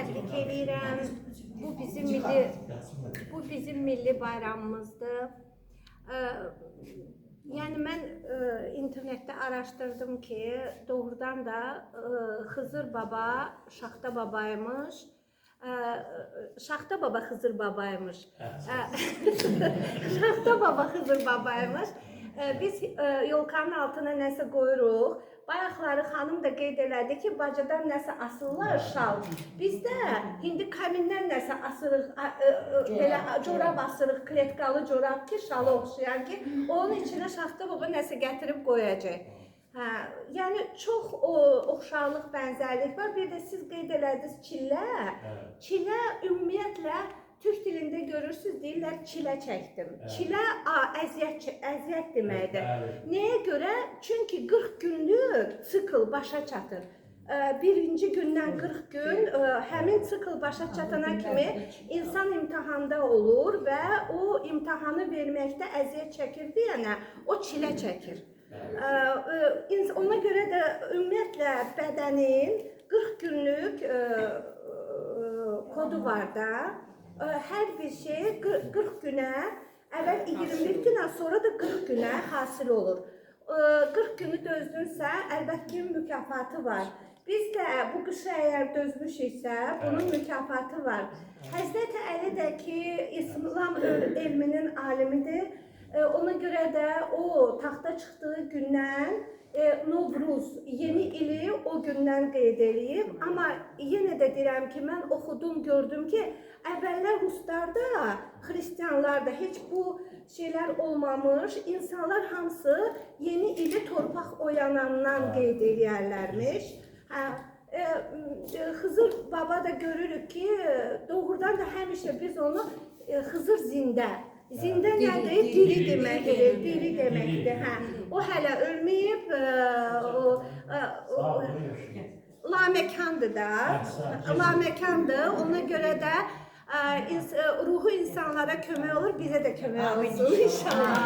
təbrik eləyirəm. Bu bizim milli bayramımızdır. Yəni mən internetdə araşdırdım ki, doğrudan da Xızır baba Şaxta babaymış. Şaxta baba Xızır babaymış. Şaxta baba Xızır babaymış. Biz yolkanın altına nəsə qoyuruq. Bayaqları xanım da qeyd elədi ki, bacadan nəsə asırlar şal. Biz də indi kamindən nəsə asırıq, belə corab asırıq, kletkalı corab ki, şala oxşayan ki, onun içinə Şaxta baba nəsə gətirib qoyacaq. Hə, yəni çox o oxşarlıq, bənzərlik var. Bir də siz qeyd elədiniz çillə. Çilə ümumiyyətlə türk dilində görürsüz, deyirlər çilə çəkdim. Çilə əziyyət, əziyyət deməkdir. Nəyə görə? Çünki 40 günlük sikl başa çatır. Birinci gündən 40 gün həmin sikl başa çatana kimi insan imtahanda olur və o imtahanı verməkdə əziyyət çəkir deyənə o çilə çəkir. Ona görə də ümumiyyətlə bədənin 40 günlük kodu var da. Hər bir şey 40 günə, əvvəl 21 günə, sonra da 40 günə hasil olur. 40 günü dözdünsə, əlbəttə ki, mükafatı var. Biz də bu qışı əgər dözmüşüksə, bunun mükafatı var. Həzrəti Əli də ki, İslam elminin alimidir. Ona görə də o taxta çıxdığı gündən Novruz, yeni ili o gündən qeyd eləyib. Amma yenə də deyirəm ki, mən oxudum, gördüm ki, əvvəllər ruslarda, xristianlarda heç bu şeylər olmamış. İnsanlar hamısı yeni ili torpaq oyanandan qeyd eləyərlərmiş. Hə, Xızır baba da görürük ki, doğrudan da həmişə biz onu Xızır zində. Zində nədir? Diri deməkdir, diri deməkdir. Hə. O hələ ölməyib, o laməkandır da. Laməkandır. Ona görə də ruhu insanlara kömək olur, bizə də kömək olsun inşallah.